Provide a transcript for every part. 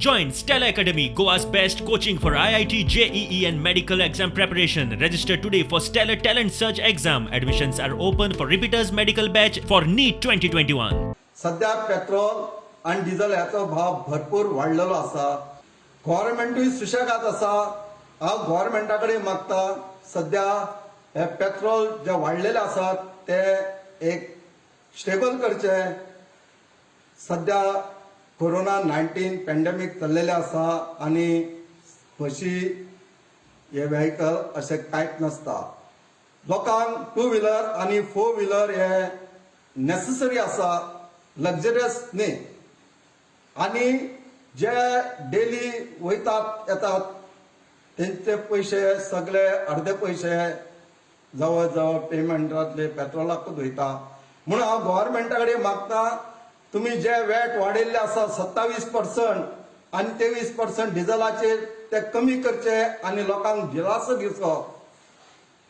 Join Stellar Academy, Goa's best coaching for IIT, JEE, and medical exam preparation. Register today for Stellar Talent Search exam. Admissions are open for repeaters medical batch for NEET 2021. सध्या petrol आनी diesel ह्याचो भाव भरपूर वाडलेलो आसा. गव्हर्मेंटूय सुशेगाद आसा. हांव गव्हर्मेंटा कडेन मागता, सध्या हे पेट्रोल जे वाडलेले आसात ते एक स्टेबल करचे. सध्या कोरोना 19 पॅन्डेमीक चल्लेले आसा आनी बशी हे व्हेकल अशें कांयच नासता. लोकांक टू व्हिलर आनी फोर व्हिलर हे नेसेसरी आसा, लक्झरियस न्ही. आनी जे डेली वयतात येतात तेंचे पयशे सगळे, अर्दे पयशे जवळ जवळ पेमेंटांतले पेट्रोलाकूच वयता. म्हणून हांव गव्हर्मेंटा कडेन मागता, तुमी जे वॅट वाडयल्ले आसा 27% आनी 23% डिझलाचेर, ते कमी करचे आनी लोकांक दिलासो दिवचो.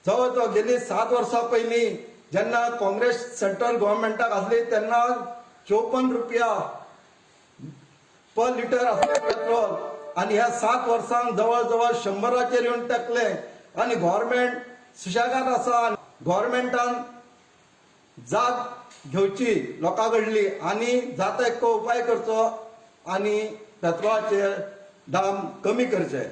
जवळ जवळ गेली 7 वर्सां पयलीं जेन्ना काँग्रेस सेंट्रल गव्हर्मेंटाक आसली तेन्ना 54 रुपया पर लिटर आसलें पेट्रोल आनी ह्या 7 वर्सांक जवळ जवळ 100 येवन टाकले. आनी गव्हर्मेंट सुशेगाद आसा. गव्हर्मेंटान जाग घेवची लोकां कडली आनी जाता इतको उपाय करचो आनी पेट्रोलाचेर दाम कमी करचे.